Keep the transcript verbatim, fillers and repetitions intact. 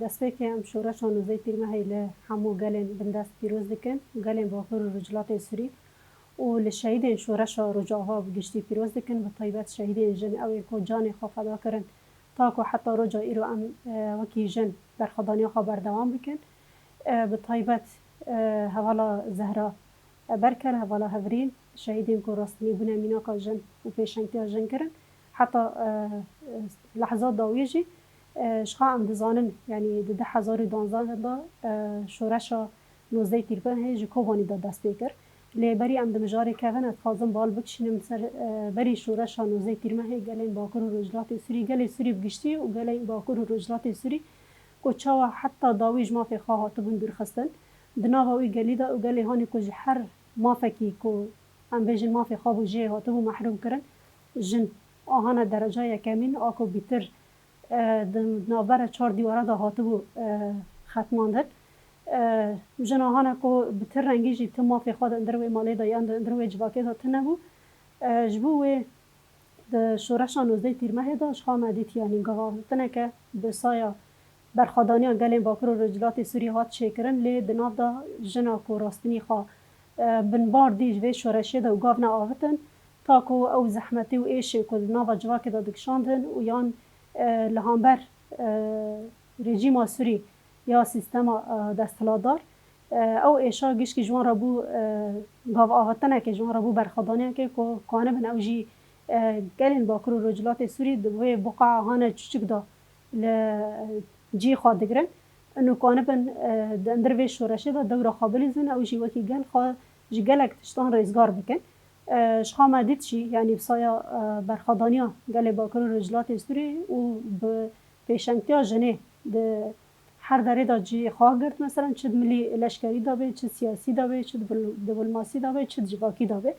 Destpêkê em şoreşa nozdeh Tîrmehê li hemû gelên bindest pîroz dikin û gelên Bakur û Rojhilatê Sûrî û li şehîdên şoreşa Rojava bi giştî pîroz dikin, bi taybet şehîdên jin, ew ên ku canê xwe feda kirin, ta ku heta roja îro em, e, wekî jin berxwedaniya xwe berdewam bikin. E, bi taybet, e, hevala Zehra, e, Berkel, hevala Hevrîn, şehîdên ku rostinî bûne mînaka jin û pêşengtiya jin kirin. Heta, e, e, lehza dawî jî, e, ji xwe em dizanin, yanî di du hezar û duwazdeh de, e, şoreşa nozdeh Tîrmehê ji Kobanî de dest pê kir. Lê berî em di mijarê kevin, ez dixwazim bal bikişînim ser, e, berî şoreşa nozdeh Tîrmehê gelên Bakur û Rojhilatê Sûrî, gelê Sûrî bi giştî û gelên Bakur û Rojhilatê Sûrî ku çawa heta dawî ji mafê xwe hatibûn dûrxistin. Di nava wî gelî de û gelê hanê ku ji her mafekî ku em bêjin mafê xwe bû jê hatibû mehrûm kirin, jin ahana dereca yekemîn a ku bîtir, e, di navbera çar dîwara de hatibû, e, xetmandin. E, jin ahana ku bi ti rengî jî ti mafê xwe di hundir wê malê de yan di hundir wê civakê de tune bû. E, ji bo wê di şoreşa nozdeh Tîrmehê de ji xwe me dît, yanî gava avêtineke bi saya berxwedaniya gelên Bakur û Rojhilatê Sûrî hat çêkirin, lê di nav de jina ku rostinî xwe, e, binbar dî ji vê şoreşê de û gav neavitin, ta ku ew zehmetî û êşê ku di nava civakê de dikişandin û yan, e, li hember, e, rejîma Sûrî ya sîstema, e, desthilatdar, e, ew êşa gişkî ji wan re bû, e, gav avitinekê, ji wan re bû berxwedaniyekê ku kanibin ew jî, e, gelên Bakur û Rojhilatê Sûrî di wê buqaa hane çûçik de li cî xwe digirin. Û kanibin, e, di hundir vê şoreşê de dewra xwe bilîzin, ew jî wekî gel xwe ji gelek tiştan rêzgar bikin. E, ji xwe me dît jî, yanî bi saya, e, berxwedaniya gelê Bakur û Rojhilatê Sûrî û bi pêşengtiya jinê di her derê de cihê xwe girt, meselen çi di milî leşkerî de be, çi siyasî de be, çi dipl-, diplomasî de be, çi di civakî de be.